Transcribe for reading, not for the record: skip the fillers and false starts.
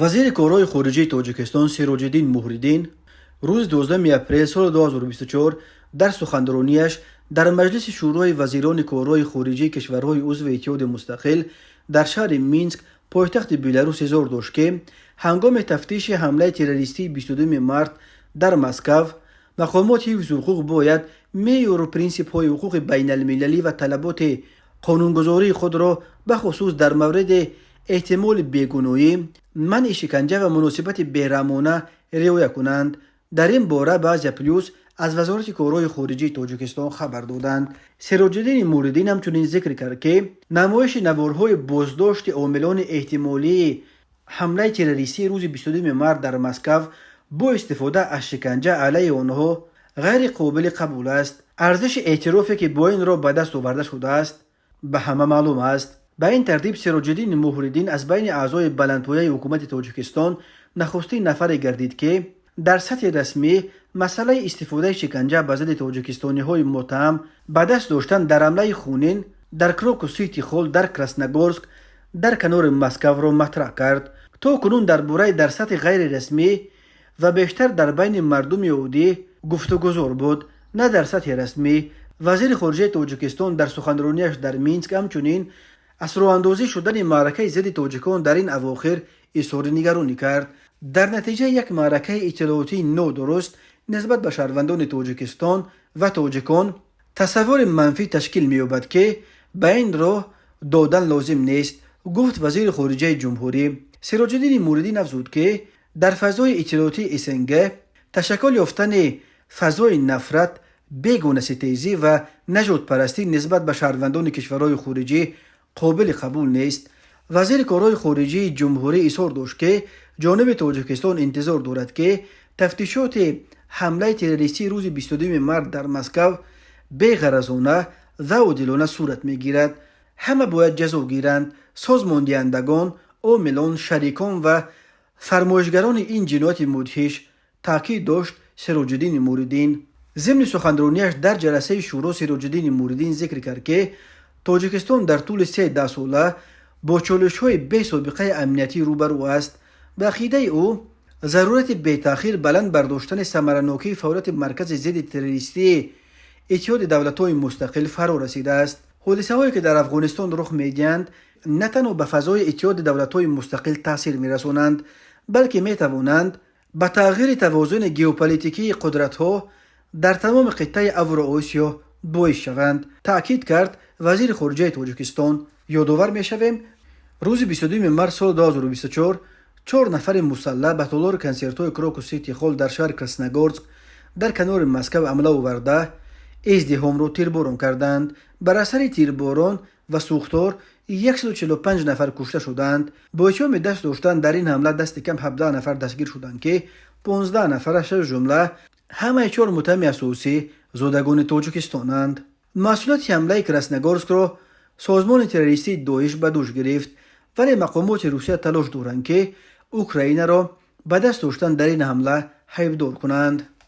Вазири корҳои хориҷии Тоҷикистон Сироҷиддин Муҳриддин рӯзи 12 апрел соли 2024 дар суханронияш дар Маҷлиси Шӯрои вазирони корҳои хориҷии кишварҳои узви Иттиҳоди Мустақил дар шаҳри Минск, пойтахти Беларус, изҳор дошт, ки ҳангоми тафтиши ҳамлаи террористии 22 март дар Москав мақомоти ҳифзи ҳуқуқ бояд меъёру принсипҳои ҳуқуқи байналмилалӣ ва талаботи қонунгузории худро, бахусус дар мавриди эҳтимоли бегуноҳӣ, манъи шиканҷа ва муносибати бераҳмона риоя кунанд. Дар ин бора ба Азия Плюс аз Вазорати корҳои хориҷии Тоҷикистон хабар доданд. Сироҷиддини Муҳриддин ҳамчунин зикр кард, ки намоиши наворҳои боздошти омилони эҳтимолии ҳамлаи террористии рӯзи 22 март дар Москав бо истифода аз шиканҷа алайҳи онҳо ғайри қобили қабул аст. Арзиши эътирофе, ки бо ин роҳ ба даст оварда шудааст, ба ҳама маълум аст. Ба ин тартиб, Сироҷиддини Муҳриддин аз байни аъзои баландпояи ҳукумати Тоҷикистон нахустин нафаре гардид, ки дар сатҳи расмӣ масъалаи истифодаи шиканҷа ба зидди тоҷикистониҳои муттаҳам ба даст доштан дар ҳамлаи хунин дар Крокус Сити Холл дар Красногорск дар канори Москавро матраҳ кард. То кунун дар бораи дар сатҳи ғайрирасмӣ ва бештар дар байни мардуми оддӣ гуфтугузор буд, на дар сатҳи расмӣ. Вазири хориҷаи Тоҷикистон дар суханронияш дар Минск ҳамчунин аз роҳандозӣ шудани маъракаи зидди тоҷикон дар ин авохир изҳори нигаронӣ кард. Дар натиҷаи як маъракаи иттилоотии нодуруст нисбат ба шаҳрвандони Тоҷикистон ва тоҷикон тасаввури манфӣ ташкил меёбад, ки ба ин роҳ додан лозим нест, гуфт вазири хориҷаи ҷумҳурӣ. Сироҷиддини Муҳриддин афзуд, ки дар фазои иттилоотии СНГ ташаккул ёфтани фазои нафрат, бегонаситезӣ ва нажодпарастӣ нисбат ба шаҳрвандони кишварҳои хориҷӣ қобили қабул нест. Вазири корҳои хориҷии ҷумҳурӣ изҳор дошт, ки ҷониби Тоҷикистон интизор дорад, ки тафтишоти ҳамлаи террористии рӯзи 22 март дар Москав беғаразона ва одилона сурат мегирад. Ҳама бояд ҷазо гиранд: созмондиҳандагон, омилон, шарикон ва фармоишгарони ин ҷинояти мудҳиш, таъкид дошт Сироҷиддини Муҳриддин. Зимни суханронияш дар ҷаласаи шӯро Сироҷиддини Муҳриддин зикр кард, ки Тоҷикистон дар тӯли се даҳсола бо чолишҳои бесобиқаи амниятӣ рӯбарӯ аст. Ба ақидаи ӯ, зарурати бетаъхир баланд бардоштани самаранокии фаъолияти Маркази зидди террористии Иттиҳоди Давлатҳои Мустақил фаро расидааст. Ҳодисаҳое, ки дар Афғонистон рух медиҳанд, на танҳо ба фазои Иттиҳоди Давлатҳои Мустақил таъсир мерасонанд, балки метавонанд ба тағйири тавозуни геополитикии қудратҳо дар тамоми қитъаи Авроосиё боис шаванд, таъкид кард вазири хориҷаи Тоҷикистон. Ёдовар мешавем, рӯзи 22 март соли 2024 чор нафари мусаллаҳ ба толори консертҳои Крокус Сити Холл дар шаҳри Красногорск дар канори Москав ҳамла оварда, издиҳомро тирборон карданд. Бар асари тирборон ва сӯхтор 145 нафар кушта шуданд. Бо иттиҳоми даст доштан дар ин ҳамла дасти кам 17 нафар дастгир шуданд, ки 15 нафараш, аз ҷумла ҳамаи чор муттаҳами асосӣ, зодагони Тоҷикистонанд. Масъулияти ҳамлаи Красногорскро созмони террористии Доиш ба дӯш гирифт, вале мақомоти Русия талош доранд, ки Украинаро ба даст доштан дар ин ҳамла айбдор кунанд.